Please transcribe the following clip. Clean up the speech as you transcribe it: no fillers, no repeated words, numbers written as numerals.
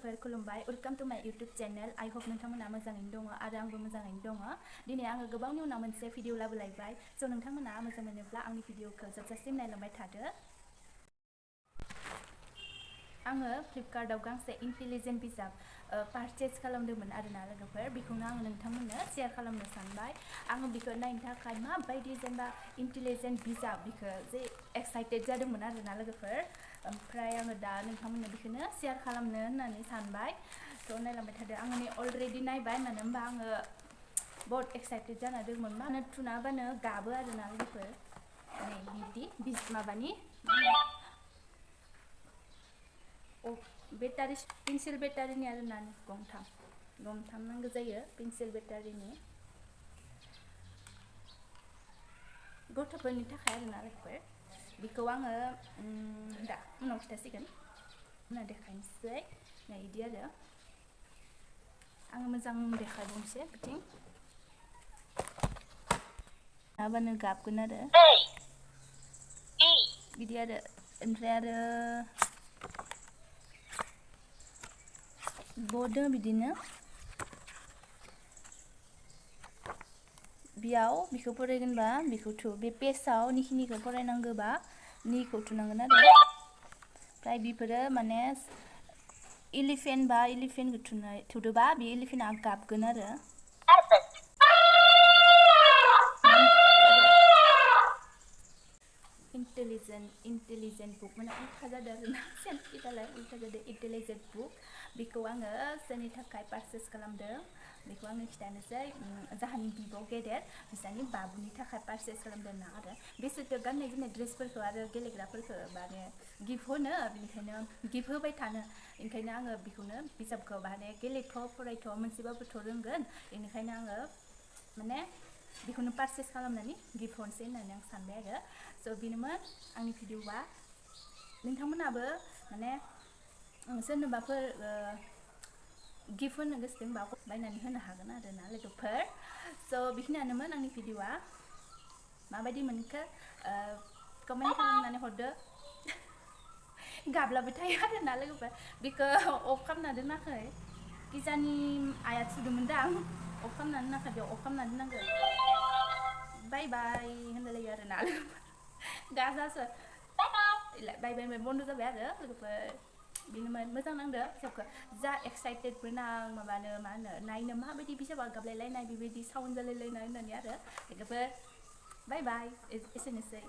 लोगोफोर खुलुमबाय welcome to माय यूट्यूब चैनल आई होप नोंथांमोना मोजाङैनो दङ आरो आंबो मोजाङैनो दङ दिनै आङो गोबावनि उनाव मोनसे भिडिअ लाबोलायबाय स' नोंथांमोना मोजां मोनोब्ला आंनि भिडिअखौ जोबजासिम नायलांबाय थादो आङो फ्लिपकार्टआव गांसे इन्टेलिजेन्ट बिजाब पारचेज खालामदोंमोन आरोना लोगोफोर बेखौनो आङो नोंथांमोननो शेयार खालामनो सानबाय आङो बेखौ नायनो थाखाय माबायदि जेनेबा इन्टेलिजेन्ट बिजाब बेखौ जे एक्साइटेड जादोंमोन आरोना लोगोफोर ओमफ्राय आङो दा नोंथांमोननो बेखौनो शेयार खालामनो होननानै सानबाय थ' नायलांबाय थादो आङो नै अलरेडि नायबाय मानो होनबा आङो बहुत एक्साइटेड जाना दंमोन मानो थुना होबानो गाबो आरोना लोगोफोर नै बिदि माबानि बेटारि पेन्सिल बेटारिनि आरोना गंथाम नांगौ जायो पेन्सिल बेटारिनि गथ'फोरनि थाखाय आरोना लोगोफोर बेखौ आङो दा उनाव खिथासिगोन उनाव देखायनोसै नै बिदि आरो आङो मोजां देखायबावनोसै बिथिं माबानो गाबगोन आरो बिदि आरो ओमफ्राय आरो बर्ड बिदिनो बेयाव बिखौ फरायगोनबा बिखौ थु बे पेजाव निखिनिखौ फरायनांगौबा निखौ थुनांगोन आरो ओमफ्राय बेफोरो माने एलिफेन्ट बा एलिफेन्टखौ थुदोबा बे एलिफेन्टआ गाबगोन आरो इंटेलिजेंट बुक माने उल्था जादों आरोना सेन्टिफिकालाय उल्था जादों इंटेलिजेंट बुक बेखौ आङो सोरनि थाखाय पारचेस खालामदों बेखौ आङो खिथानोसै जाहानि बिब' गेदेर बिसानि बाबुनि थाखाय पारचेस खालामदों ना आरो बिसोरथ' गाननाय जोमनाय ड्रेसफोरखौ आरो गेलेग्राफोरखौ माने गिफ्ट होनो बेनिखायनो गिफ्ट होबाय थानो ओंखायनो आङो बेखौनो बिजाबखौ माने गेलेथ' फरायथ' मोनसेबाबोथ' रोंगोन बेनिखायनो आङो माने बेखौनो पारचेस खालामनानै गिफ्ट हरनोसै होननानै आं सानबाय आरो स' बेनोमोन आंनि भिडिअआ नोंथांमोनाबो माने सोरनोबाफोर गिफ्ट होनो गोसो दंबा बायनानै होनो हागोन आरोना लोगोफोर स' बेखिनियानोमोन आंनि भिडिअआ माबायदि मोनखो कमेन्ट खालामनानै हरदो गाब्लाबो थायो आरोना लोगोफोर बेखौ अफ खालामना दोनाखै किजानि आइया थुदोंमोन दां अफ खालामना दोनाखै बेयाव अफ खालामना दोननांगौ बाय बाय होनलायलायो आरोना लोगोफोर गाजासो बाय बाय बन्द' जाबाय आरो लोगोफोर बेनोमोन मोजां नांदो बिजाबखौ जा एक्साइटेडमोन आं माबानो मा होनो नायनो माबायदि बिजाबा गाबलायलायनाय बेबायदि साउन्ड जालायलायनाय होननानै आरो लोगोफोर बाय बाय एसेनोसै